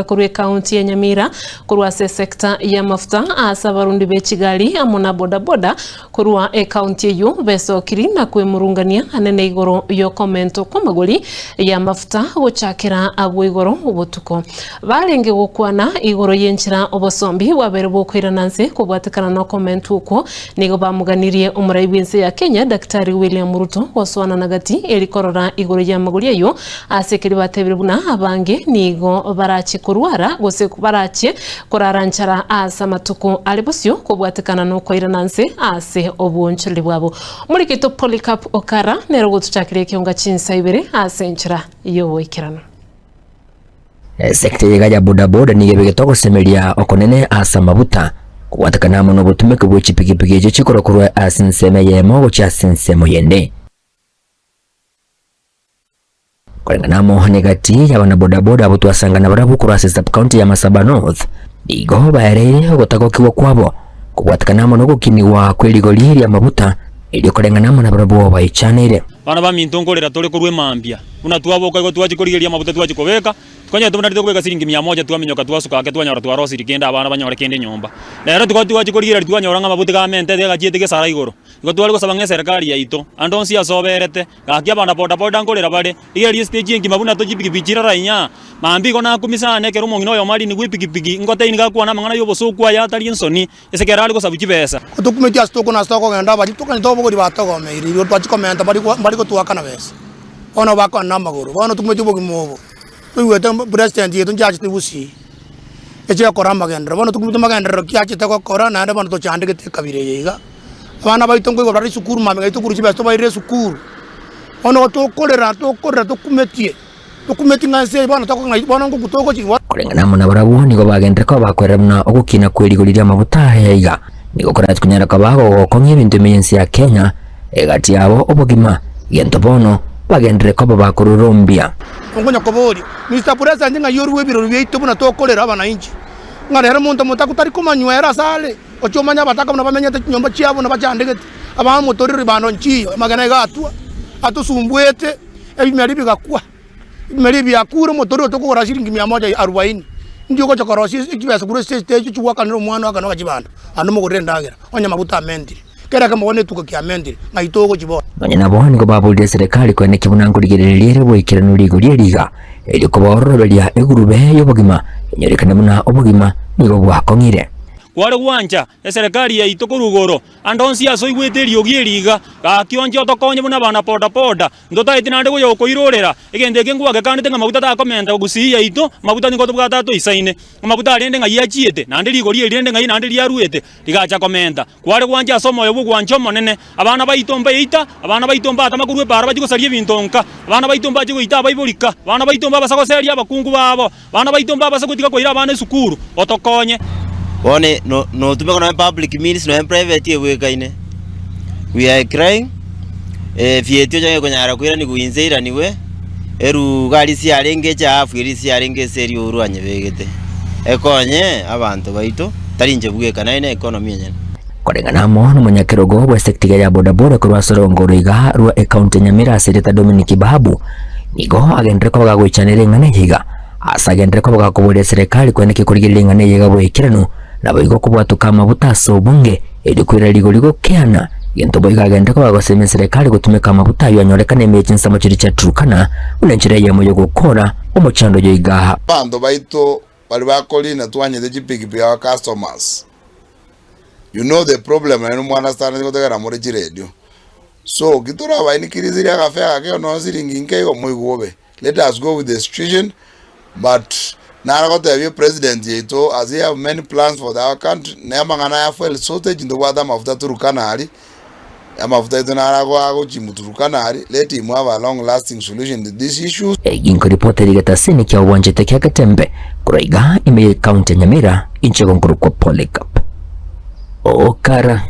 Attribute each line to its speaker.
Speaker 1: Korwa ekaunti ya Nyamira korwa ase esecta y'amafuta ase abarundi be chigari amo na bodaboda korwa ekaunti eyio besokiri na kwemurungania anene igoro y'okomento kw'amagori y'amafuta gochakera abwo igoro botuko. Barenge gokwana igoro y'enchera obosombi bwabeire bokoirana nse kobwatekana nokomentwa okwo nigo bamoganirie omorai bw'ense ya Kenya Daktari William Ruto gosoana na gati eri korora igoro y'amagori ayio Ase ekeri batebire buna abange nigo barache korwara gose barache korara nchara ase amatuko are bosio kobwatekana nokoirana nse ase obwoonchoreri bwabo. Omorikito Polycarp Okara nere ogotochakeria ekeonga chinsa ibere ase enchera y'oboikeranu.
Speaker 2: Esekta eye iga ya bodaboda nigo ebegete ogosemeria okonene ase amabuta, kobwatekana amo nobotumeki bwe chipigipigi echio chikorwa korwa ase ensemo eyemo gochia ase ensemo yende. Koreng'ana amo negati y'abanabodaboda abwo twasangana barabwo korwa ase sub-county ya Masaba North, nigo baereire ogotagokigwa kwabo kobwatekana amo nogokinigwa kwe rigori ri'amabuta, erio koreng'ana amo nabarabwo baichaneire.
Speaker 3: Bana baminto nkorera tore korwa emambia, buna twaboka igo twachia korigereria amabuta twachia kobeka, twanyora tobunarete kobeka siringi mia moja twaminyoka twasuka ake twanyora twarosirie kende abana banyore kende nyomba. Rero tigo twachia korigereria twanyora ng'a amabuta iga amentete agachiete gesara igoro. Igo tware gosaba ng'a eserekari yaito, ande onsi ase oberete, Gaki abana boda-boda nkorera bare, rigereria esiteji engima buna to chipigipigi chirara inyaa. Mambia igo nakumia sana ekero omong'ina oyomo arinigwe epigipigi, ngotebi nigo akwana amang'ana y'obosooku aya atari ensoni, ase ekero are gosabwa chibesa.
Speaker 4: Gotokumetie ase tokona ase tokogenda abaria tokanyete obogori batogomeire igo twachia komenta mbari mbari gotoakana besa, bono bakona na amagoro. Bono tokumeti obogima obo, toigwete president yaito nchiachete gusii, eche gokora amagenderero. Bono tokumeti magenderero ki achete gokora naende bono tochandegete ekabira eye iga. Abana baito nkoigwa bare esukuru mambia yaito korwa chibesa tobairere esukuru, bono igo tokorera tokorera tokumetie, tokumetie ng'a ense eye bono tokong'ai bono ngoku togochi bono.
Speaker 2: Koreng'ana amo nabarabwo nigo bagenderete koba bakwerera buna ogokina kwe rigori ri'amabuta aya iga nigo korachie konyara koba gogokong'ia ebinto ime y'ense ya Kenya, egati yabo obogima, gento bono bagenderere koba bakororombia.
Speaker 4: Nkonya koboria, Mister President ng'ai orue ebirori biaito buna tokorera abanainchi, ng'a rero monto motaku tari komanywa ere ase are? Ochie omanye abataka buna bamenyete chinyomba chiabo na bachandegete, abamotorire ribando nchiyo, amagena iga atwa, atosumbuete, ebimeri bigakwa, ebimeri ebi biakure omotorero tokogora shilingi mia moja arubaini, ndi ogocha korosia chibesa korwa ase estate echio chigoakanera omwana oakane oka chibando, naende omogorere endagera, onye amaguta amentire, kera ekemo bono etuka kiamentire, ng'ai togochia bono?
Speaker 2: Nonya nabo nigo baborire eserekari koenekia buna nkorigereria ere boikeranu rigori eri iga, erio kobaororoberia egurube y'obogima enyorekane buna obogima nigo bwakong'ire.
Speaker 3: Kware gwancha eserekari yaito korwa igoro, ande onsi ase oigwete eriogi eri iga, gaki onche otokonye buna abana boda-boda, ntotaeti naende goya okoirorera, egento eke ngwagekanete ng'a amaguta takomenta gusii yaito, amaguta nigo tobwate atoisaine. Amaguta arende ng'ai achiete, naende rigori eri rende ng'ai naende riaruete, rigacha komenta. Kware gwancha ase omoyo bw'ogwancha Omonene, abana baito mbaeita, abana baito mbatama korwa epaara bachie gosaria ebinto nka, abana baito mbache goita abaibori ka, abana baito mbabasa goseria abakungu babo. Abana baito mbabase gotiga koira abana esukuru, otokonye.
Speaker 5: Bono no notumeka nonye public means nonye private ebwekaine, we are crying VAT ochake konyara koiraniwa inse eiraniwe, erugari siarenge echafu eria siarenge ase erioru anyebegete, ekonye abanto baito, tari inche bweka naende na economy enyene.
Speaker 2: Koreng'ana amo nomonyakerogo bw'esektiga ya bodaboda korwa ase orongo oro iga rwa ecounty ya Nyamira ase erieta Dominic Babu, nigo agenderere koba gagoichanera eng'ana eye iga, ase agenderere koba gakoboria eserekari koeneki korigereria eng'ana eye iga boikeranu, naboigo kobwatoka amabuta ase obonge, erio koira rigori gokeana, gento boigo agenderere koba gagosemia eserekari gotumeka amabuta ayio anyorekane ime ye chinsemo chiria chia Turkana, buna enchera eyemo yogokora omochando oyo iga.
Speaker 6: Abanto baito baria bakorina twanyete chipikipiki our customers you know the problem naende omwana sitani gotegera more chiredio so ki torabainikirisiri agafare gake nonya siringi nke igo moigwe bobe let us go with the situation but nare gotebia president yaito as he have many plans for our country na amang'ana aya fuel shortage ntobwate amafuta Turkana aria amafuta aito naro agochia Turkana aria let him have a long lasting solution to these issues.
Speaker 2: Egi nkoripota eri getasini kia obwanchete kia Getembe korwa iga ime ye county ya Nyamira inche gonkorokwa Polycarp Okara.